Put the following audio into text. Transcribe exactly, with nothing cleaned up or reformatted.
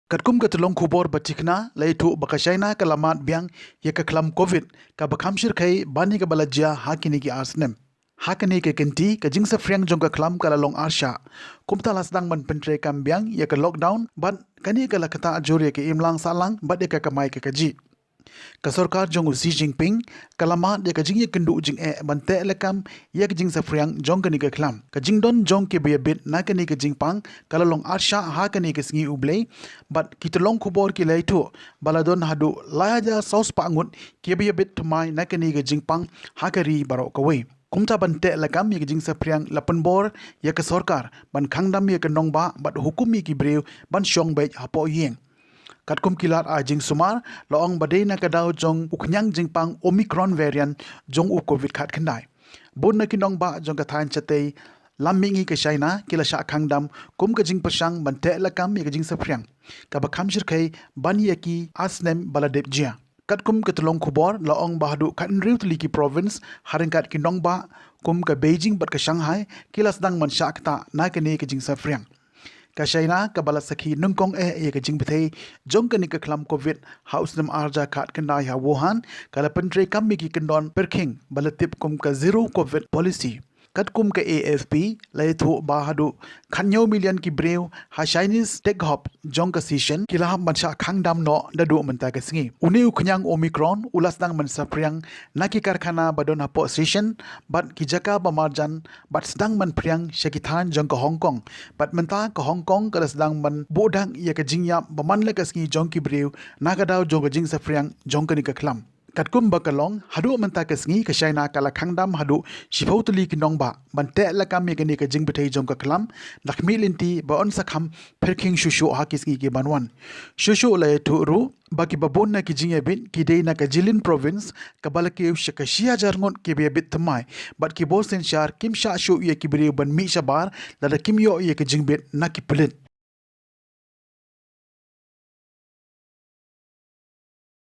Katkum ka tyllong khubor ba tikna la ïathuh ba ka China ka la mad biang ïa ka khlam covid kaba kham shyrkhei ban ïa kaba la jia ha kine ki ar snem. Ha kane ka kynti ka jingsaphriang jong ka khlam ka la long arshah. Kumta la sdang ban pyntreikam biang ïa ka lockdown bad kane ka la ktah jur ïa ka imlang sahlang bad ïa ka kamai ka kajih. Ka sorkar jong u Xi Jinping ka la mad ïa ka jingïakynduh jingeh ban teh lakam ïa ka jingsaphriang jong kane ka khlam. Ka jingdon jong kiba ïabit na kane ka jingpang ka la long arshah ha kane ka sngi U Blei bad ki tyllong khubor ki la ïathuh ba la don haduh lai hajar saw spah ngut kiba ïabit thymmai na kane ka jingpang ha ka ri baroh kawei. Kumta ban teh lakam ïa ka jingsaphriang la pynbor ïa ka sorkar ban khang dam ïa ka nongbah bad hukum ïa ki briew ban shong beit hapoh ïing. Katkum ki lad ai jingsumar la ong ba dei na ka daw jong u khñiang jingpang Omicron variant jong u covid khatkhyndai. Bun na ki nongbah jong ka thaiñ shatei lam mihngi ka China ki la shah khang dam kum ka jingpyrshang ban teh lakam ïa ka jingsaphriang kaba kham shyrkhei ban ïa ki ar snem ba la dep jia. Katkum ka tyllong khubor la ong ba haduh khathynriew tylli ki province ha ryngkat ki nongbah kum ka Beijing bad ka Shanghai ki la sdang ban shah ktah na kane ka jingsaphriang. Ka China kaba la sakhi nyngkong eh ïa ka jingbthei jong kane ka khlam covid ha u snem ar hajar khatkhyndai ha Wuhan ka la pyntreikam ïa ki kyndon pyrkhing ba la tip kum ka zero covid policy. Katkum ka A F P la ïathuh ba haduh khathynñiew million ki briew ha Chinese tech hub jong ka Shenzhen ki la hap ban shah khang dam noh naduh mynta ka sngi. Une u khñiang Omicron u la sdang ban saphriang na ki karkhana ba don hapoh Shenzhen bad ki jaka ba marjan bad sdang ban phriang sha ki thaiñ jong ka Hong Kong. Bad mynta ka Hong Kong ka la sdang ban buh dak ïa ka jingïap ba man la ka sngi jong ki briew na ka daw jong ka jingsaphriang jong kane ka khlam. Katkum ba ka long haduh mynta ka sngi ka China ka la khang dam haduh shiphew tylli ki nongbah ban teh lakam ïa kane ka jingbthei jong ka khlam da khmih lynti ba yn sa kham pyrkhing shuh shuh ha ki sngi ki ban wan. Shuh shuh la ïathuh ruh ba kiba bun na ki jingïabit ki dei na ka Jilin province kaba la kiew sha ka shi hajar ngut kiba ïabit thymmai bad ki bor synshar kim shah shuh ïa ki briew ban mih shabar lada kim ïoh ïa ka jingbit na ki pulit.